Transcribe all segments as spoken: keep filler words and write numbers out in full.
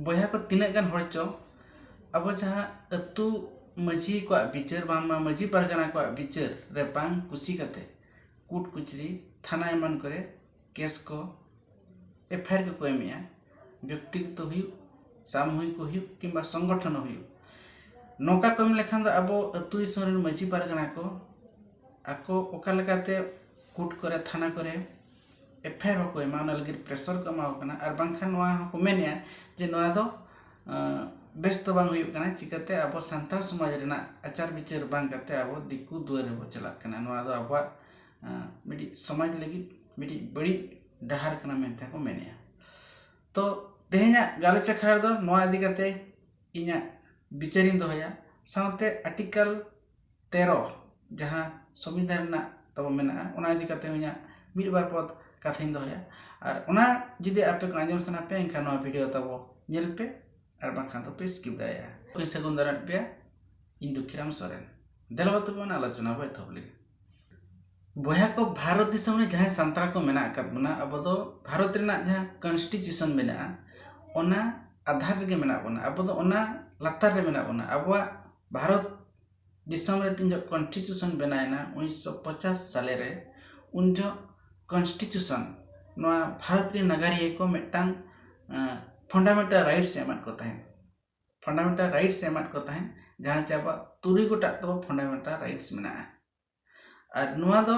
ᱵᱚᱭᱦᱟ ᱠᱚ, ᱛᱤᱱᱟᱹᱜ ᱜᱟᱱ ᱦᱚᱲ ᱪᱚ ᱟᱵᱚ ᱡᱟᱦᱟᱸ ᱟᱹᱛᱩ ᱢᱟᱹᱡᱷᱤ ᱠᱚᱣᱟᱜ ᱵᱤᱪᱟᱹᱨ, ᱵᱟᱝᱢᱟ ᱢᱟᱹᱡᱷᱤ ᱯᱟᱨᱜᱟᱱᱟ ᱠᱚᱣᱟᱜ ᱵᱤᱪᱟᱹᱨ ᱨᱮ ᱵᱟᱝ ᱠᱩᱥᱤ ᱠᱟᱛᱮ ᱠᱳᱨᱴ ᱠᱩᱪᱨᱤ, ᱛᱷᱟᱱᱟ ᱮᱢᱟᱱ ᱠᱚᱨᱮ ᱠᱮᱥ ᱠᱚ, ᱮᱯᱷ ᱟᱭ ᱟᱨ ᱠᱚᱠᱚ ᱮᱢᱮᱜᱼᱟ, ᱵᱮᱠᱛᱤᱜᱚᱛᱚ ᱦᱩᱭᱩᱜ, ᱥᱟᱢᱩᱦᱤᱠ ᱦᱩᱭᱩᱜ, ᱠᱤᱝᱵᱟ ᱥᱚᱝᱜᱚᱴᱷᱚᱱ ᱦᱩᱭᱩᱜ᱾ ᱱᱚᱝᱠᱟ ᱠᱚ ᱮᱢ ᱞᱮᱠᱷᱟᱱ ᱫᱚ ᱟᱵᱚ ᱟᱹᱛᱩ ᱫᱤᱥᱚᱢ ᱨᱮᱱ ᱢᱟᱹᱡᱷᱤ ᱯᱟᱨᱜᱟᱱᱟ ᱠᱚ ᱟᱠᱚ ᱚᱠᱟ ᱞᱮᱠᱟᱛᱮ ᱠᱳᱨᱴ ᱠᱚᱨᱮ, ᱛᱷᱟᱱᱟ ᱠᱚᱨᱮ ᱮᱯᱷ ᱟᱭ ᱟᱨ ᱵᱟᱠᱚ ᱮᱢᱟ, ᱚᱱᱟ ᱞᱟᱹᱜᱤᱫ ᱯᱨᱮᱥᱟᱨ ᱠᱚ ᱮᱢᱟ ᱠᱚ ᱠᱟᱱᱟ᱾ ᱟᱨ ᱵᱟᱝᱠᱷᱟᱱ ᱱᱚᱣᱟ ᱦᱚᱸᱠᱚ ᱢᱮᱱᱮᱜᱼᱟ ᱡᱮ ᱱᱚᱣᱟ ᱫᱚ, ᱟᱸ, ᱵᱮᱥ ᱫᱚ ᱵᱟᱝ ᱦᱩᱭᱩᱜ ᱠᱟᱱᱟ᱾ ᱪᱤᱠᱟᱹᱛᱮ ᱟᱵᱚ ᱥᱟᱱᱛᱟᱲ ᱥᱚᱢᱟᱡᱽ ᱨᱮᱱᱟᱜ ᱟᱪᱟᱨ ᱵᱤᱪᱟᱹᱨ ᱵᱟᱝ ᱠᱟᱛᱮ ᱟᱵᱚ ᱫᱤᱠᱩ ᱫᱩᱣᱟᱹᱨ ᱨᱮᱵᱚ ᱪᱟᱞᱟᱜ ᱠᱟᱱᱟ? ᱱᱚᱣᱟ ᱫᱚ ᱟᱵᱚᱣᱟᱜ, ᱟᱸ, ᱢᱤᱫᱴᱤᱡ ᱥᱚᱢᱟᱡᱽ ᱞᱟᱹᱜᱤᱫ ᱢᱤᱫᱴᱤᱡ ᱵᱟᱹᱲᱤᱡ ᱰᱟᱦᱟᱨ ᱠᱟᱱᱟ ᱢᱮᱱᱛᱮ ᱠᱚ ᱢᱮᱱᱮᱜᱼᱟ᱾ ᱛᱚ, ᱛᱮᱦᱮᱧᱟᱜ ᱜᱟᱞᱚᱪ ᱟᱠᱷᱲᱟ ᱨᱮᱫᱚ ᱱᱚᱣᱟ ᱤᱫᱤ ᱠᱟᱛᱮ ᱤᱧᱟᱹᱜ ᱵᱤᱪᱟᱹᱨᱤᱧ ᱫᱚᱦᱚᱭᱟ, ᱥᱟᱶᱛᱮ ᱟᱨᱴᱤᱠᱮᱞ ᱛᱮᱨᱚ, ᱡᱟᱦᱟᱸ ᱥᱚᱝᱵᱤᱫᱷᱟᱱ ᱨᱮᱱᱟᱜ ᱛᱟᱵᱚ ᱢᱮᱱᱟᱜᱼᱟ, ᱚᱱᱟ ᱤᱫᱤ ᱠᱟᱛᱮ ᱦᱚᱸ ᱤᱧᱟᱹᱜ ᱢᱤᱫ ᱵᱟᱨ ᱯᱚᱫ ᱠᱟᱛᱷᱟᱧ ᱫᱚᱦᱚᱭᱟ᱾ ᱟᱨ ᱚᱱᱟ ᱡᱩᱫᱤ ᱟᱯᱮ ᱠᱚ ᱟᱸᱡᱚᱢ ᱥᱟᱱᱟ ᱯᱮᱭᱟ, ᱮᱱᱠᱷᱟᱱ ᱱᱚᱣᱟ ᱵᱷᱤᱰᱤᱭᱳ ᱛᱟᱵᱚ ᱧᱮᱞ ᱯᱮ, ᱟᱨ ᱵᱟᱝᱠᱷᱟᱱ ᱫᱚ ᱯᱮ ᱥᱠᱤᱯ ᱫᱟᱲᱮᱭᱟᱜᱼᱟ᱾ ᱤᱧ ᱥᱟᱹᱜᱩᱱ ᱫᱟᱨᱟᱢᱮᱫ ᱯᱮᱭᱟ, ᱤᱧ ᱫᱩᱠᱷᱤᱨᱟᱢ ᱥᱚᱨᱮᱱ᱾ ᱫᱮᱞᱟ ᱵᱚ ᱛᱚᱵᱮ ᱚᱱᱟ ᱟᱞᱳᱪᱚᱱᱟ ᱵᱚ ᱮᱛᱚᱦᱚᱵ ᱞᱮᱜᱮ᱾ ᱵᱚᱭᱦᱟ ᱠᱚ, ᱵᱷᱟᱨᱚᱛ ᱫᱤᱥᱚᱢ ᱨᱮ ᱡᱟᱦᱟᱸᱭ ᱥᱟᱱᱛᱟᱲ ᱠᱚ ᱢᱮᱱᱟᱜ ᱟᱠᱟᱫ ᱵᱚᱱᱟ, ᱟᱵᱚ ᱫᱚ ᱵᱷᱟᱨᱚᱛ ᱨᱮᱱᱟᱜ ᱡᱟᱦᱟᱸ ᱠᱚᱱᱥᱴᱤᱴᱤᱭᱩᱥᱚᱱ ᱢᱮᱱᱟᱜᱼᱟ, ᱚᱱᱟ ᱟᱫᱷᱟᱨ ᱨᱮᱜᱮ ᱢᱮᱱᱟᱜ ᱵᱚᱱᱟ᱾ ᱟᱵᱚ ᱫᱚ ᱚᱱᱟ ᱞᱟᱛᱟᱨ ᱨᱮ ᱢᱮᱱᱟᱜ ᱵᱚᱱᱟ᱾ ᱟᱵᱚᱣᱟᱜ ᱵᱷᱟᱨᱚᱛ ᱫᱤᱥᱚᱢ ᱨᱮ ᱛᱤᱱ ᱡᱚᱦᱚᱜ ᱠᱚᱱᱥᱴᱤᱴᱤᱭᱩᱥᱚᱱ ᱵᱮᱱᱟᱣ ᱮᱱᱟ ᱩᱱᱤᱥᱥᱚ ᱯᱚᱪᱟᱥ ᱥᱟᱞᱮ ᱨᱮ, ᱩᱱ ᱡᱚᱦᱚᱜ ᱠᱚᱱᱥᱴᱤᱴᱤᱭᱩᱥᱚᱱ ᱱᱚᱣᱟ ᱵᱷᱟᱨᱚᱛ ᱨᱮᱱ ᱱᱟᱜᱟᱨᱤᱭᱟᱹ ᱠᱚ ᱢᱤᱫᱴᱟᱝ, ᱟᱸ, ᱯᱷᱟᱱᱰᱟᱢᱮᱱᱴᱟᱞ ᱨᱟᱭᱤᱴᱥ ᱮ ᱮᱢᱟᱫ ᱠᱚ ᱛᱟᱦᱮᱸᱫ᱾ ᱯᱷᱟᱱᱰᱟᱢᱮᱱᱴᱟᱞ ᱨᱟᱭᱤᱴᱥ ᱮ ᱮᱢᱟᱫ ᱠᱚ ᱛᱟᱦᱮᱸᱫ, ᱡᱟᱦᱟᱸ ᱪᱮ ᱟᱵᱚᱣᱟᱜ ᱛᱩᱨᱩᱭ ᱜᱚᱴᱟᱝ ᱛᱟᱵᱚ ᱯᱷᱟᱱᱰᱟᱢᱮᱱᱴᱟᱞ ᱨᱟᱭᱤᱴᱥ ᱢᱮᱱᱟᱜᱼᱟ᱾ ᱟᱨ ᱱᱚᱣᱟ ᱫᱚ,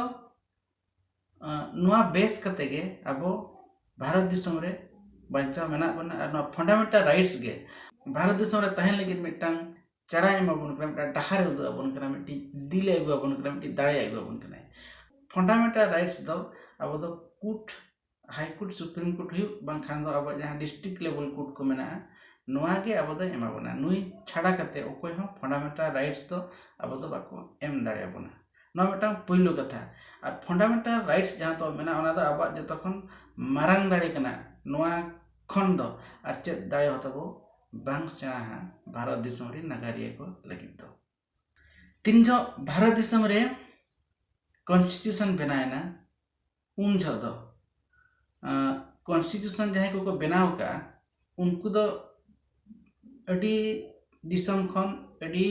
ᱟᱸ, ᱱᱚᱣᱟ ᱵᱮᱥ ᱠᱟᱛᱮ ᱜᱮ ᱟᱵᱚ ᱵᱷᱟᱨᱚᱛ ᱫᱤᱥᱚᱢ ᱨᱮ ᱵᱟᱧᱪᱟᱣ ᱢᱮᱱᱟᱜ ᱵᱚᱱᱟ᱾ ᱟᱨ ᱱᱚᱣᱟ ᱯᱷᱟᱱᱰᱟᱢᱮᱱᱴᱟᱞ ᱨᱟᱭᱤᱴᱥ ᱜᱮ ᱵᱷᱟᱨᱚᱛ ᱫᱤᱥᱚᱢ ᱨᱮ ᱛᱟᱦᱮᱱ ᱞᱟᱹᱜᱤᱫ ᱢᱤᱫᱴᱟᱝ ᱪᱟᱨᱟᱭ ᱮᱢᱟ ᱵᱚᱱ ᱠᱟᱱᱟ, ᱢᱤᱫᱴᱟᱝ ᱰᱟᱦᱟᱨ ᱮ ᱩᱫᱩᱜ ᱟᱵᱚᱱ ᱠᱟᱱᱟ, ᱢᱤᱫᱴᱤᱡ ᱫᱤᱞ ᱮ ᱟᱹᱜᱩ ᱟᱵᱚᱱ ᱠᱟᱱᱟ, ᱢᱤᱫᱴᱤᱡ ᱫᱟᱲᱮ ᱮ ᱟᱹᱜᱩ ᱟᱵᱚᱱ ᱠᱟᱱᱟᱭ᱾ ᱯᱷᱟᱱᱰᱟᱢᱮᱱᱴᱟᱞ ᱨᱟᱭᱤᱴᱥ ᱫᱚ ᱟᱵᱚ ᱫᱚ court, high court, supreme court ᱦᱩᱭᱩᱜ, ᱵᱟᱝᱠᱷᱟᱱ ᱫᱚ ᱟᱵᱚᱣᱟᱜ ᱡᱟᱦᱟᱸ ᱰᱤᱥᱴᱨᱤᱠᱴ ᱞᱮᱵᱮᱞ ᱠᱳᱨᱴ ᱠᱚ ᱢᱮᱱᱟᱜᱼᱟ, ᱱᱚᱣᱟ ᱜᱮ ᱟᱵᱚ ᱫᱚᱭ ᱮᱢᱟ ᱵᱚᱱᱟ᱾ ᱱᱩᱭ ᱪᱷᱟᱰᱟ ᱠᱟᱛᱮ ᱚᱠᱚᱭ ᱦᱚᱸ ᱯᱷᱟᱱᱰᱟᱢᱮᱱᱴᱟᱞ ᱨᱟᱭᱤᱴᱥ ᱫᱚ ᱟᱵᱚ ᱫᱚ ᱵᱟᱠᱚ ᱮᱢ ᱫᱟᱲᱮᱭᱟᱵᱚᱱᱟ᱾ ᱱᱚᱣᱟ ᱢᱤᱫᱴᱟᱝ ᱯᱩᱭᱞᱩ ᱠᱟᱛᱷᱟ᱾ ᱟᱨ ᱯᱷᱟᱱᱰᱟᱢᱮᱱᱴᱟᱞ ᱨᱟᱭᱤᱴᱥ ᱡᱟᱦᱟᱸ ᱛᱟᱵᱚ ᱢᱮᱱᱟᱜᱼᱟ, ᱚᱱᱟ ᱫᱚ ᱟᱵᱚᱣᱟᱜ ᱡᱚᱛᱚ ᱠᱷᱚᱱ ᱢᱟᱨᱟᱝ ᱫᱟᱲᱮ ᱠᱟᱱᱟ᱾ ᱱᱚᱣᱟ ᱠᱷᱚᱱ ᱫᱚ ᱟᱨ ᱪᱮᱫ ᱫᱟᱲᱮ ᱦᱚᱸ ᱛᱟᱵᱚ ᱵᱟᱝ ᱥᱮᱬᱟᱦᱟ ᱵᱷᱟᱨᱚᱛ ᱫᱤᱥᱚᱢ ᱨᱮᱱ ᱱᱟᱜᱟᱨᱤᱭᱟᱹ ᱠᱚ ᱞᱟᱹᱜᱤᱫ ᱫᱚ᱾ ᱛᱤᱱ ᱡᱚᱦᱚᱜ ᱵᱷᱟᱨᱚᱛ ᱫᱤᱥᱚᱢ ᱨᱮ ᱠᱚᱱᱥᱴᱤᱴᱤᱭᱩᱥᱚᱱ ᱵᱮᱱᱟᱣ ᱮᱱᱟ, ᱩᱱ ᱡᱚᱦᱚᱜ ᱫᱚ, ᱟᱸ, ᱠᱚᱱᱥᱴᱤᱴᱤᱭᱩᱥᱚᱱ ᱡᱟᱦᱟᱸᱭ ᱠᱚᱠᱚ ᱵᱮᱱᱟᱣ ᱟᱠᱟᱫᱼᱟ, ᱩᱱᱠᱩ ᱫᱚ ᱟᱹᱰᱤ ᱫᱤᱥᱚᱢ ᱠᱷᱚᱱ ᱟᱹᱰᱤ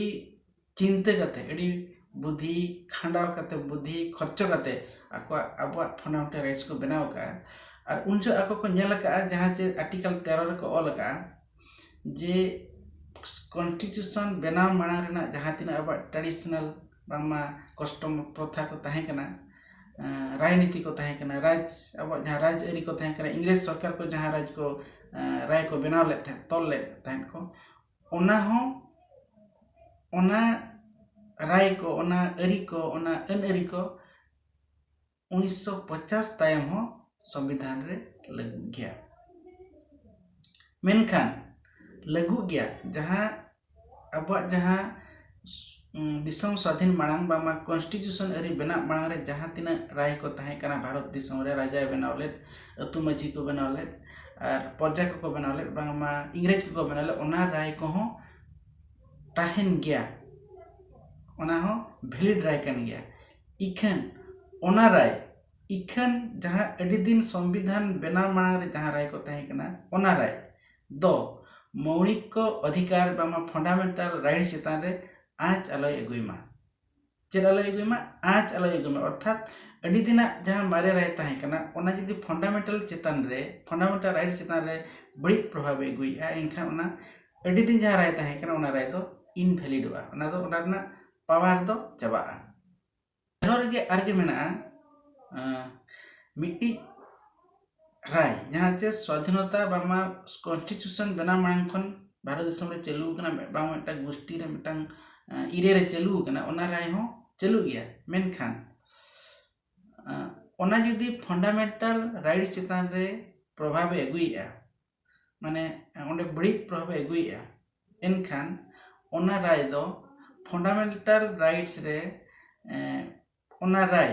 ᱪᱤᱱᱛᱟᱹ ᱠᱟᱛᱮ, ᱟᱹᱰᱤ ᱵᱩᱫᱷᱤ ᱠᱷᱟᱸᱰᱟᱣ ᱠᱟᱛᱮ, ᱵᱩᱫᱷᱤ ᱠᱷᱚᱨᱪᱚ ᱠᱟᱛᱮ ᱟᱠᱚᱣᱟᱜ, ᱟᱵᱚᱣᱟᱜ fundamental rights ᱠᱚ ᱵᱮᱱᱟᱣ ᱟᱠᱟᱫᱼᱟ᱾ ᱟᱨ ᱩᱱ ᱡᱚᱦᱚᱜ ᱟᱠᱚ ᱠᱚ ᱧᱮᱞ ᱟᱠᱟᱫᱼᱟ, ᱡᱟᱦᱟᱸ ᱪᱮ Article ᱛᱮᱨᱚ ᱨᱮᱠᱚ ᱚᱞ ᱟᱠᱟᱫᱼᱟ, ᱡᱮ Constitution ᱵᱮᱱᱟᱣ ᱢᱟᱲᱟᱝ ᱨᱮᱱᱟᱜ ᱡᱟᱦᱟᱸ ᱛᱤᱱᱟᱹᱜ ᱟᱵᱚᱣᱟᱜ traditional, ᱵᱟᱝᱢᱟ custom, ᱯᱨᱚᱛᱷᱟ ᱠᱚ ᱛᱟᱦᱮᱸ ᱠᱟᱱᱟ, ᱨᱟᱡᱽᱱᱤᱛᱤ ᱠᱚ ᱛᱟᱦᱮᱸ ᱠᱟᱱᱟ, ᱨᱟᱡᱽ, ᱟᱵᱚᱣᱟᱜ ᱡᱟᱦᱟᱸ ᱨᱟᱡᱽ ᱟᱹᱨᱤ ᱠᱚ ᱛᱟᱦᱮᱸ ᱠᱟᱱᱟ, ᱤᱝᱨᱮᱡᱽ ᱥᱚᱨᱠᱟᱨ ᱠᱚ ᱡᱟᱦᱟᱸ ᱨᱟᱡᱽ ᱠᱚ, ᱨᱟᱭ ᱠᱚ ᱵᱮᱱᱟᱣ ᱞᱮᱫ ᱛᱟᱦᱮᱸᱫ, ᱛᱚᱞ ᱞᱮᱫ ᱛᱟᱦᱮᱸᱫ ᱠᱚ, ᱚᱱᱟ ᱦᱚᱸ, ᱚᱱᱟ ᱨᱟᱭ ᱠᱚ, ᱚᱱᱟ ᱟᱹᱨᱤ ᱠᱚ, ᱚᱱᱟ ᱟᱹᱱ ᱟᱹᱨᱤ ᱠᱚ ᱩᱱᱤᱥᱥᱚ ᱯᱚᱪᱟᱥ ᱛᱟᱭᱚᱢ ᱦᱚᱸ ᱥᱚᱝᱵᱤᱫᱷᱟᱱ ᱨᱮ ᱞᱟᱹᱜᱩᱜ ᱜᱮᱭᱟ᱾ ᱢᱮᱱᱠᱷᱟᱱ ᱞᱟᱹᱜᱩᱜ ᱜᱮᱭᱟ, ᱡᱟᱦᱟᱸ ᱟᱵᱚᱣᱟᱜ ᱡᱟᱦᱟᱸ ᱫᱤᱥᱚᱢ ᱥᱟᱹᱫᱷᱤᱱ ᱢᱟᱲᱟᱝ, ᱵᱟᱝᱢᱟ Constitution ᱟᱹᱨᱤ ᱵᱮᱱᱟᱜ ᱢᱟᱲᱟᱝ ᱨᱮ ᱡᱟᱦᱟᱸ ᱛᱤᱱᱟᱹᱜ ᱨᱟᱭ ᱠᱚ ᱛᱟᱦᱮᱸ ᱠᱟᱱᱟ, ᱵᱷᱟᱨᱚᱛ ᱫᱤᱥᱚᱢ ᱨᱮ ᱨᱟᱡᱟᱭ ᱵᱮᱱᱟᱣ ᱞᱮᱫ, ᱟᱹᱛᱩ ᱢᱟᱹᱡᱷᱤ ᱠᱚ ᱵᱮᱱᱟᱣ ᱞᱮᱫ, ᱟᱨ ᱯᱨᱚᱡᱟ ᱠᱚᱠᱚ ᱵᱮᱱᱟᱣ ᱞᱮᱫ, ᱵᱟᱝᱢᱟ ᱤᱝᱨᱮᱡᱽ ᱠᱚᱠᱚ ᱵᱮᱱᱟᱣ ᱞᱮᱫ, ᱚᱱᱟ ᱨᱟᱭ ᱠᱚᱦᱚᱸ ᱛᱟᱦᱮᱱ ᱜᱮᱭᱟ, ᱚᱱᱟ ᱦᱚᱸ valid ᱨᱟᱭ ᱠᱟᱱ ᱜᱮᱭᱟ᱾ ᱤᱠᱷᱟᱹᱱ ᱚᱱᱟ ᱨᱟᱭ, ᱤᱠᱷᱟᱹᱱ ᱡᱟᱦᱟᱸ ᱟᱹᱰᱤ ᱫᱤᱱ ᱥᱚᱝᱵᱤᱫᱷᱟᱱ ᱵᱮᱱᱟᱣ ᱢᱟᱲᱟᱝ ᱨᱮ ᱡᱟᱦᱟᱸ ᱨᱟᱭ ᱠᱚ ᱛᱟᱦᱮᱸ ᱠᱟᱱᱟ, ᱚᱱᱟ ᱨᱟᱭ ᱫᱚ ᱢᱳᱣᱞᱤᱠ ᱚᱫᱷᱤᱠᱟᱨ ᱵᱟᱝᱢᱟ fundamental rights ᱪᱮᱛᱟᱱ ᱨᱮ ᱟᱸᱪ ᱟᱞᱚᱭ ᱟᱹᱜᱩᱭ ᱢᱟ᱾ ᱪᱮᱫ ᱟᱞᱚᱭ ᱟᱹᱜᱩᱭ ᱢᱟ? ᱟᱸᱪ ᱟᱞᱚᱭ ᱟᱹᱜᱩᱭ ᱢᱟ᱾ ᱚᱨᱛᱷᱟᱛ ᱟᱹᱰᱤ ᱫᱤᱱᱟᱜ ᱡᱟᱦᱟᱸ ᱢᱟᱨᱮ ᱨᱟᱭ ᱛᱟᱦᱮᱸ ᱠᱟᱱᱟ, ᱚᱱᱟ ᱡᱩᱫᱤ fundamental ᱪᱮᱛᱟᱱ ᱨᱮ, fundamental rights ᱪᱮᱛᱟᱱ ᱨᱮ ᱵᱟᱹᱲᱤᱡ ᱯᱨᱚᱵᱷᱟᱵᱽ ᱮ ᱟᱹᱜᱩᱭᱮᱫᱼᱟ, ᱮᱱᱠᱷᱟᱱ ᱚᱱᱟ ᱟᱹᱰᱤ ᱫᱤᱱ ᱡᱟᱦᱟᱸ ᱨᱟᱭ ᱛᱟᱦᱮᱸ ᱠᱟᱱᱟ, ᱚᱱᱟ ᱨᱟᱭ ᱫᱚ invalidᱚᱜᱼᱟ, ᱚᱱᱟ ᱫᱚ, ᱚᱱᱟ ᱨᱮᱱᱟᱜ power ᱫᱚ ᱪᱟᱵᱟᱜᱼᱟ᱾ ᱟᱨᱦᱚᱸ ᱨᱮᱜᱮ ᱟᱨᱜᱮ ᱢᱮᱱᱟᱜᱼᱟ, ᱟᱸ, ᱢᱤᱫᱴᱤᱡ ᱨᱟᱭ, ᱡᱟᱦᱟᱸ ᱪᱮ ᱥᱣᱟᱫᱷᱤᱱᱚᱛᱟ ᱵᱟᱝᱢᱟ Constitution ᱵᱮᱱᱟᱣ ᱢᱟᱲᱟᱝ ᱠᱷᱚᱱ ᱵᱷᱟᱨᱚᱛ ᱫᱤᱥᱚᱢ ᱨᱮ ᱪᱟᱹᱞᱩ ᱟᱠᱟᱱᱟ, ᱵᱟᱝ ᱢᱤᱫᱴᱟᱝ ᱜᱩᱥᱴᱤ ᱨᱮ, ᱢᱤᱫᱴᱟᱝ, ᱟᱸ, ᱮᱨᱤᱭᱟ ᱨᱮ ᱪᱟᱹᱞᱩ ᱟᱠᱟᱱᱟ, ᱚᱱᱟ ᱨᱟᱭ ᱦᱚᱸ ᱪᱟᱹᱞᱩᱜ ᱜᱮᱭᱟ᱾ ᱢᱮᱱᱠᱷᱟᱱ, ᱟᱸ, ᱚᱱᱟ ᱡᱩᱫᱤ fundamental rights ᱪᱮᱛᱟᱱ ᱨᱮ ᱯᱨᱚᱵᱷᱟᱵᱽ ᱮ ᱟᱹᱜᱩᱭᱮᱫᱼᱟ, ᱢᱟᱱᱮ ᱚᱸᱰᱮ ᱵᱟᱹᱲᱤᱡ ᱯᱨᱚᱵᱷᱟᱵᱽ ᱮ ᱟᱹᱜᱩᱭᱮᱫᱼᱟ, ᱮᱱᱠᱷᱟᱱ ᱚᱱᱟ ᱨᱟᱭ ᱫᱚ fundamental rights ᱨᱮ, ᱮᱸ, ᱚᱱᱟ ᱨᱟᱭ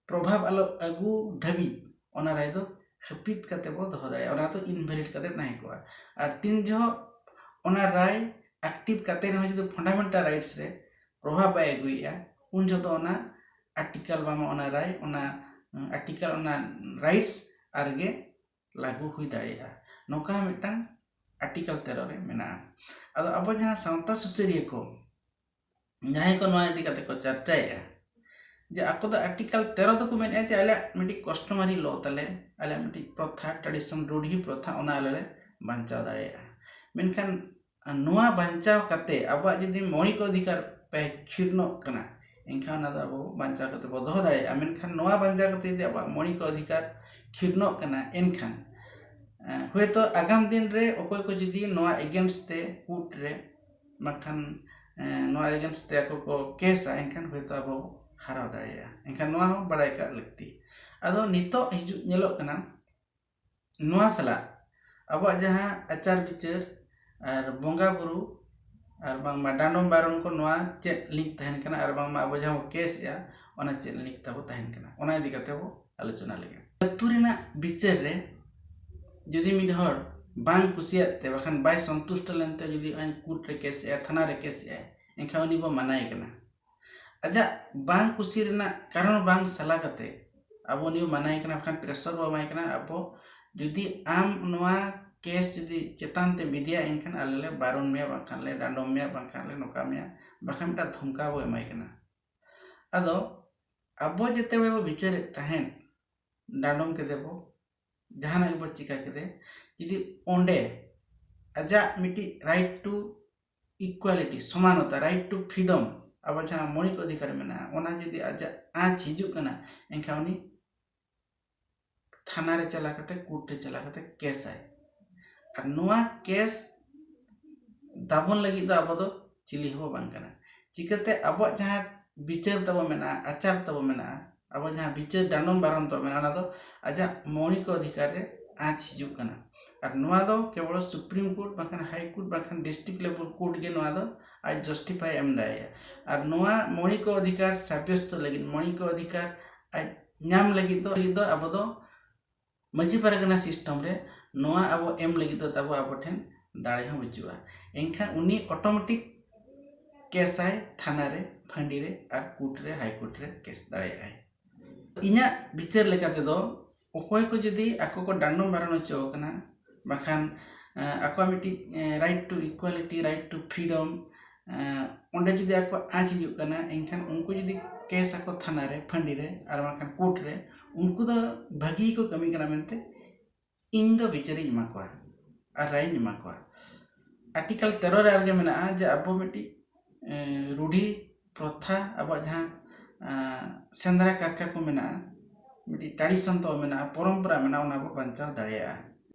ᱯᱨᱚᱵᱷᱟᱵᱽ ᱟᱞᱚ ᱟᱹᱜᱩ ᱫᱷᱟᱹᱵᱤᱡ ᱚᱱᱟ ᱨᱟᱭ ᱫᱚ ᱦᱟᱹᱯᱤᱫ ᱠᱟᱛᱮ ᱵᱚ ᱫᱚᱦᱚ ᱫᱟᱲᱮᱭᱟᱜᱼᱟ, ᱚᱱᱟ ᱫᱚ invalid ᱠᱟᱛᱮ ᱛᱟᱦᱮᱸ ᱠᱚᱜᱼᱟ᱾ ᱟᱨ ᱛᱤᱱ ᱡᱚᱦᱚᱜ ᱚᱱᱟ ᱨᱟᱭ active ᱠᱟᱛᱮ ᱨᱮᱦᱚᱸ ᱡᱩᱫᱤ fundamental rights ᱨᱮ ᱯᱨᱚᱵᱷᱟᱵᱽ ᱵᱟᱭ ᱟᱹᱜᱩᱭᱮᱫᱼᱟ, ᱩᱱ ᱡᱚᱦᱚᱜ ᱫᱚ ᱚᱱᱟ article ᱵᱟᱝᱢᱟ ᱚᱱᱟ ᱨᱟᱭ, ᱚᱱᱟ, ᱩᱸ, article, ᱚᱱᱟ rights ᱟᱨᱜᱮ ᱞᱟᱹᱜᱩ ᱦᱩᱭ ᱫᱟᱲᱮᱭᱟᱜᱼᱟ᱾ ᱱᱚᱝᱠᱟ ᱢᱤᱫᱴᱟᱝ ᱟᱨᱴᱤᱠᱟᱞ ᱛᱮᱨᱚ ᱨᱮ ᱢᱮᱱᱟᱜᱼᱟ᱾ ᱟᱫᱚ ᱟᱵᱚ ᱡᱟᱦᱟᱸ ᱥᱟᱶᱛᱟ ᱥᱩᱥᱟᱹᱨᱤᱭᱟᱹ ᱠᱚ ᱡᱟᱦᱟᱸᱭ ᱠᱚ ᱱᱚᱣᱟ ᱤᱫᱤ ᱠᱟᱛᱮ ᱠᱚ ᱪᱟᱨᱪᱟᱭᱮᱫᱼᱟ, ᱡᱮ ᱟᱠᱚ ᱫᱚ ᱟᱨᱴᱤᱠᱟᱞ ᱛᱮᱨᱚ ᱫᱚᱠᱚ ᱢᱮᱱᱮᱫᱼᱟ ᱡᱮ ᱟᱞᱮᱭᱟᱜ ᱢᱤᱫᱴᱤᱡ ᱠᱚᱥᱴᱚᱢᱟᱨᱤ ᱞᱚ ᱛᱟᱞᱮ, ᱟᱞᱮᱭᱟᱜ ᱢᱤᱫᱴᱤᱡ ᱯᱨᱚᱛᱷᱟ, ᱴᱨᱟᱰᱤᱥᱚᱱ, ᱨᱩᱰᱷᱤ ᱯᱨᱚᱛᱷᱟ, ᱚᱱᱟ ᱟᱞᱮ ᱞᱮ ᱵᱟᱧᱪᱟᱣ ᱫᱟᱲᱮᱭᱟᱜᱼᱟ᱾ ᱢᱮᱱᱠᱷᱟᱱ ᱱᱚᱣᱟ ᱵᱟᱧᱪᱟᱣ ᱠᱟᱛᱮ ᱟᱵᱚᱣᱟᱜ ᱡᱩᱫᱤ ᱢᱳᱣᱞᱤᱠ ᱚᱫᱷᱤᱠᱟᱨ ᱯᱮ ᱠᱷᱤᱨᱱᱚᱜ ᱠᱟᱱᱟ, ᱮᱱᱠᱷᱟᱱ ᱚᱱᱟ ᱫᱚ ᱟᱵᱚ ᱵᱟᱧᱪᱟᱣ ᱠᱟᱛᱮ ᱵᱚ ᱫᱚᱦᱚ ᱫᱟᱲᱮᱭᱟᱜᱼᱟ᱾ ᱢᱮᱱᱠᱷᱟᱱ ᱱᱚᱣᱟ ᱵᱟᱧᱪᱟᱣ ᱠᱟᱛᱮ ᱡᱩᱫᱤ ᱟᱵᱚᱣᱟᱜ ᱢᱳᱣᱞᱤᱠ ᱚᱫᱷᱤᱠᱟᱨ ᱠᱷᱤᱨᱱᱚᱜ ᱠᱟᱱᱟ, ᱮᱱᱠᱷᱟᱱ ᱮᱸ, ᱦᱚᱭᱛᱳ ᱟᱜᱟᱢ ᱫᱤᱱ ᱨᱮ ᱚᱠᱚᱭ ᱠᱚ ᱡᱩᱫᱤ ᱱᱚᱣᱟ against ᱛᱮ ᱠᱳᱨᱴ ᱨᱮ ᱵᱟᱝᱠᱷᱟᱱ ᱮᱸ, ᱱᱚᱣᱟ against ᱛᱮ ᱟᱠᱚ ᱠᱚ ᱠᱮᱥᱟ, ᱮᱱᱠᱷᱟᱱ ᱦᱚᱭᱛᱳ ᱟᱵᱚ ᱦᱟᱨᱟᱣ ᱫᱟᱲᱮᱭᱟᱜᱼᱟ᱾ ᱮᱱᱠᱷᱟᱱ ᱱᱚᱣᱟ ᱦᱚᱸ ᱵᱟᱲᱟᱭ ᱠᱟᱜ ᱞᱟᱹᱠᱛᱤ᱾ ᱟᱫᱚ ᱱᱤᱛᱚᱜ ᱦᱤᱡᱩᱜ ᱧᱮᱞᱚᱜ ᱠᱟᱱᱟ, ᱱᱚᱣᱟ ᱥᱟᱞᱟᱜ ᱟᱵᱚᱣᱟᱜ ᱡᱟᱦᱟᱸ ᱟᱪᱟᱨ ᱵᱤᱪᱟᱹᱨ ᱟᱨ ᱵᱚᱸᱜᱟ ᱵᱩᱨᱩ ᱟᱨ ᱵᱟᱝᱢᱟ ᱰᱟᱸᱰᱚᱢ ᱵᱟᱨᱚᱱ ᱠᱚ, ᱱᱚᱣᱟ ᱪᱮᱫ ᱞᱤᱝᱠ ᱛᱟᱦᱮᱱ ᱠᱟᱱᱟ ᱟᱨ ᱵᱟᱝᱢᱟ ᱟᱵᱚ ᱡᱟᱦᱟᱸ ᱵᱚ ᱠᱮᱥ ᱮᱜᱼᱟ, ᱚᱱᱟ ᱪᱮᱫ ᱞᱤᱝᱠ ᱛᱟᱵᱚ ᱛᱟᱦᱮᱱ ᱠᱟᱱᱟ, ᱚᱱᱟ ᱤᱫᱤ ᱠᱟᱛᱮ ᱵᱚ ᱟᱞᱳᱪᱚᱱᱟ ᱞᱮᱜᱮ᱾ ᱟᱹᱛᱩ ᱨᱮᱱᱟᱜ ᱵᱤᱪᱟᱹᱨ ᱨᱮ ᱡᱩᱫᱤ ᱢᱤᱫ ᱦᱚᱲ ᱵᱟᱝ ᱠᱩᱥᱤᱭᱟᱜ ᱛᱮ ᱵᱟᱠᱷᱟᱱ ᱵᱟᱭ ᱥᱚᱱᱛᱩᱥᱴᱚ ᱞᱮᱱᱛᱮ ᱡᱩᱫᱤ ᱟᱡ ᱠᱳᱨᱴ ᱨᱮ ᱠᱮᱥ ᱮᱜᱼᱟ, ᱛᱷᱟᱱᱟ ᱨᱮ ᱠᱮᱥ ᱮᱜᱼᱟᱭ, ᱮᱱᱠᱷᱟᱱ ᱩᱱᱤ ᱵᱚ ᱢᱟᱱᱟᱭᱮ ᱠᱟᱱᱟ᱾ ᱟᱡᱟᱜ ᱵᱟᱝ ᱠᱩᱥᱤ ᱨᱮᱱᱟᱜ ᱠᱟᱨᱚᱱ ᱵᱟᱝ ᱥᱟᱞᱟ ᱠᱟᱛᱮ ᱟᱵᱚ ᱩᱱᱤ ᱵᱚ ᱢᱟᱱᱟᱭᱮ ᱠᱟᱱᱟ, ᱵᱟᱠᱷᱟᱱ ᱯᱨᱮᱥᱚᱨ ᱵᱚ ᱮᱢᱟᱭ ᱠᱟᱱᱟ᱾ ᱟᱵᱚ ᱡᱩᱫᱤ ᱟᱢ ᱱᱚᱣᱟ ᱠᱮᱥ ᱡᱩᱫᱤ ᱪᱮᱛᱟᱱ ᱛᱮᱢ ᱤᱫᱤᱭᱟ, ᱮᱱᱠᱷᱟᱱ ᱟᱞᱮ ᱞᱮ ᱵᱟᱨᱚᱱ ᱢᱮᱭᱟ, ᱵᱟᱝᱠᱷᱟᱱ ᱞᱮ ᱰᱟᱸᱰᱚᱢ ᱢᱮᱭᱟ, ᱵᱟᱝᱠᱷᱟᱱ ᱞᱮ ᱱᱚᱝᱠᱟ ᱢᱮᱭᱟ, ᱵᱟᱠᱷᱟᱱ ᱢᱤᱫᱴᱟᱝ ᱫᱷᱚᱢᱠᱟᱣ ᱵᱚ ᱮᱢᱟᱭ ᱠᱟᱱᱟ᱾ ᱟᱫᱚ ᱟᱵᱚ ᱡᱮᱛᱮ ᱵᱮᱲᱟ ᱵᱚ ᱵᱤᱪᱟᱹᱨᱮᱫ ᱛᱟᱦᱮᱸᱫ, ᱰᱟᱸᱰᱚᱢ ᱠᱮᱫᱮ ᱵᱚ, ᱡᱟᱦᱟᱱᱟᱜ ᱜᱮᱵᱚ ᱪᱤᱠᱟ ᱠᱮᱫᱮ, ᱡᱩᱫᱤ ᱚᱸᱰᱮ ᱟᱡᱟᱜ ᱢᱤᱫᱴᱤᱡ right to equality, ᱥᱚᱢᱟᱱᱚᱛᱟ, right to freedom, ᱟᱵᱚ ᱡᱟᱦᱟᱸ ᱢᱳᱣᱞᱤᱠ ᱚᱫᱷᱤᱠᱟᱨ ᱢᱮᱱᱟᱜᱼᱟ, ᱚᱱᱟ ᱡᱩᱫᱤ ᱟᱡᱟᱜ ᱟᱸᱪ ᱦᱤᱡᱩᱜ ᱠᱟᱱᱟ, ᱮᱱᱠᱷᱟᱱ ᱩᱱᱤ ᱛᱷᱟᱱᱟ ᱨᱮ ᱪᱟᱞᱟᱣ ᱠᱟᱛᱮ, ᱠᱳᱨᱴ ᱨᱮ ᱪᱟᱞᱟᱣ ᱠᱟᱛᱮ ᱠᱮᱥᱟᱭ᱾ ᱟᱨ ᱱᱚᱣᱟ ᱠᱮᱥ ᱫᱟᱵᱚᱱ ᱞᱟᱹᱜᱤᱫ ᱫᱚ ᱟᱵᱚ ᱫᱚ ᱪᱤᱞᱤ ᱦᱚᱸ ᱵᱟᱝ ᱠᱟᱱᱟ᱾ ᱪᱤᱠᱟᱹᱛᱮ ᱟᱵᱚᱣᱟᱜ ᱡᱟᱦᱟᱸ ᱵᱤᱪᱟᱹᱨ ᱛᱟᱵᱚ ᱢᱮᱱᱟᱜᱼᱟ, ᱟᱪᱟᱨ ᱛᱟᱵᱚ ᱢᱮᱱᱟᱜᱼᱟ, ᱟᱵᱚ ᱡᱟᱦᱟᱸ ᱵᱤᱪᱟᱹᱨ ᱰᱟᱸᱰᱚᱢ ᱵᱟᱨᱚᱱ ᱛᱟᱵᱚ ᱢᱮᱱᱟᱜᱼᱟ, ᱚᱱᱟ ᱫᱚ ᱟᱡᱟᱜ ᱢᱳᱣᱞᱤᱠ ᱚᱫᱷᱤᱠᱟᱨ ᱨᱮ ᱟᱸᱪ ᱦᱤᱡᱩᱜ ᱠᱟᱱᱟ᱾ ᱟᱨ ᱱᱚᱣᱟ ᱫᱚ ᱠᱮᱵᱚᱞ ᱥᱩᱯᱨᱤᱢ ᱠᱳᱨᱴ ᱵᱟᱝᱠᱷᱟᱱ ᱦᱟᱭ ᱠᱳᱨᱴ ᱵᱟᱝᱠᱷᱟᱱ ᱰᱤᱥᱴᱨᱤᱠᱴ ᱞᱮᱵᱮᱞ ᱠᱳᱨᱴ ᱜᱮ ᱱᱚᱣᱟ ᱫᱚ ᱟᱡ ᱡᱟᱥᱴᱤᱯᱷᱟᱭ ᱮᱢ ᱫᱟᱲᱮᱭᱟᱜᱼᱟ᱾ ᱟᱨ ᱱᱚᱣᱟ ᱢᱳᱣᱞᱤᱠ ᱚᱫᱷᱤᱠᱟᱨ ᱥᱟᱵᱭᱚᱥᱛᱚ ᱞᱟᱹᱜᱤᱫ, ᱢᱳᱣᱞᱤᱠ ᱚᱫᱷᱤᱠᱟᱨ ᱟᱡ ᱧᱟᱢ ᱞᱟᱹᱜᱤᱫ ᱫᱚ, ᱞᱟᱹᱜᱤᱫ ᱫᱚ ᱟᱵᱚ ᱫᱚ ᱢᱟᱹᱡᱷᱤ ᱯᱟᱨᱜᱟᱱᱟ ᱥᱤᱥᱴᱮᱢ ᱨᱮ ᱱᱚᱣᱟ ᱟᱵᱚ ᱮᱢ ᱞᱟᱹᱜᱤᱫ ᱫᱚ ᱟᱵᱚ, ᱟᱵᱚ ᱴᱷᱮᱱ ᱫᱟᱲᱮ ᱦᱚᱸ ᱵᱟᱹᱪᱩᱜᱼᱟ᱾ ᱮᱱᱠᱷᱟᱱ ᱩᱱᱤ ᱚᱴᱳᱢᱮᱴᱤᱠ ᱠᱮᱥᱟᱭ ᱛᱷᱟᱱᱟ ᱨᱮ, ᱯᱷᱟᱺᱰᱤ ᱨᱮ ᱟᱨ ᱠᱳᱨᱴ ᱨᱮ, ᱦᱟᱭ ᱠᱳᱨᱴ ᱨᱮ ᱠᱮᱥ ᱫᱟᱲᱮᱭᱟᱜᱼᱟᱭ᱾ ᱤᱧᱟᱹᱜ ᱵᱤᱪᱟᱹᱨ ᱞᱮᱠᱟ ᱛᱮᱫᱚ ᱚᱠᱚᱭ ᱠᱚ ᱡᱩᱫᱤ ᱟᱠᱚ ᱠᱚ ᱰᱟᱸᱰᱚᱢ ᱵᱟᱨᱚᱱ ᱦᱚᱪᱚ ᱟᱠᱟᱱᱟ, ᱵᱟᱠᱷᱟᱱ ᱟᱠᱚᱣᱟᱜ ᱢᱤᱫᱴᱤᱡ right to equality, right to freedom, ᱚᱸᱰᱮ ᱡᱩᱫᱤ ᱟᱠᱚᱣᱟᱜ ᱟᱸᱪ ᱦᱤᱡᱩᱜ ᱠᱟᱱᱟ, ᱮᱱᱠᱷᱟᱱ ᱩᱱᱠᱩ ᱡᱩᱫᱤ ᱠᱮᱥ ᱟᱠᱚ ᱛᱷᱟᱱᱟ ᱨᱮ, ᱯᱷᱟᱺᱰᱤ ᱨᱮ, ᱟᱨ ᱵᱟᱝᱠᱷᱟᱱ ᱠᱳᱨᱴ ᱨᱮ, ᱩᱱᱠᱩ ᱫᱚ ᱵᱷᱟᱹᱜᱤ ᱜᱮᱠᱚ ᱠᱟᱹᱢᱤ ᱠᱟᱱᱟ ᱢᱮᱱᱛᱮ ᱤᱧ ᱫᱚ ᱵᱤᱪᱟᱹᱨᱤᱧ ᱮᱢᱟ ᱠᱚᱣᱟ ᱟᱨ ᱨᱟᱭᱤᱧ ᱮᱢᱟ ᱠᱚᱣᱟ᱾ ᱟᱨᱴᱤᱠᱮᱞ ᱛᱮᱨᱚ ᱨᱮ ᱟᱨᱜᱮ ᱢᱮᱱᱟᱜᱼᱟ ᱡᱮ ᱟᱵᱚ ᱢᱤᱫᱴᱤᱡ ᱨᱩᱰᱷᱤ ᱯᱨᱚᱛᱷᱟ, ᱟᱵᱚᱣᱟᱜ ᱡᱟᱦᱟᱸ ᱥᱮᱸᱫᱽᱨᱟ ᱠᱟᱨᱠᱟ ᱠᱚ ᱢᱮᱱᱟᱜᱼᱟ, ᱢᱤᱫᱴᱤᱡ ᱴᱨᱟᱰᱤᱥᱚᱱ ᱛᱟᱵᱚ ᱢᱮᱱᱟᱜᱼᱟ, ᱯᱚᱨᱚᱢᱯᱚᱨᱟ ᱢᱮᱱᱟᱜᱼᱟ, ᱚᱱᱟ ᱵᱚ ᱵᱟᱧᱪᱟᱣ ᱫᱟᱲᱮᱭᱟᱜᱼᱟ᱾